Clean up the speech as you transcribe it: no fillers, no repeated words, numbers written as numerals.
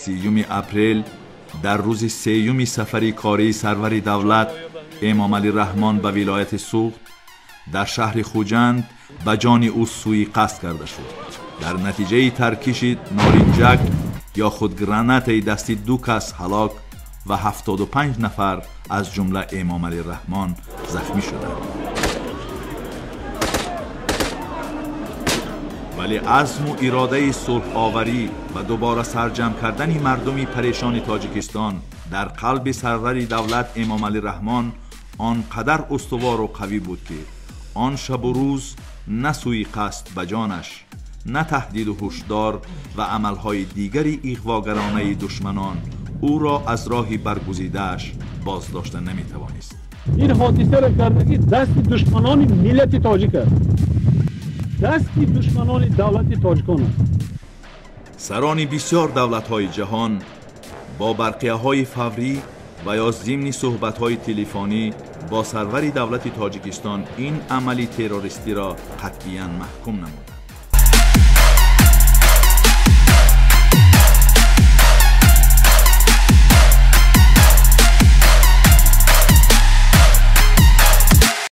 30 апрел дар рӯзи сеюми сафари кории сарвари давлат Эмомалӣ Раҳмон ба вилояти Суғд дар шаҳри Хуҷанд ба ҷони ӯ суиқасд карда шуд. Дар натиҷаи таркиши норинҷак ё худ гранатаи дастӣ 2 кас ҳалок ва 75 нафар аз ҷумла Эмомалӣ Раҳмон захмӣ шуданд. Вале азму иродаи сулҳоварӣ ва дубора сарҷамъ кардани мардуми парешони Тоҷикистон дар қалби сарвари давлат Эмомалӣ Раҳмон он қадар устувору қавӣ буд, ки он шабу рӯз на суиқасд ба ҷонаш, на таҳдиду ҳушдор ва амалҳои дигари иғвогаронаи душманон ӯро аз роҳи баргузидааш боздошта наметавонист. Ин ҳодисаро карда, ки дасти душманони миллати тоҷик аст, дасти душманони давлати тоҷикон аст. Сарони бисёр давлатҳои ҷаҳон бо барқияҳои фаврӣ ва ё зимни суҳбатҳои телефонӣ бо сарвари давлати Тоҷикистон ин амали террористиро қатъиян маҳкум намуданд.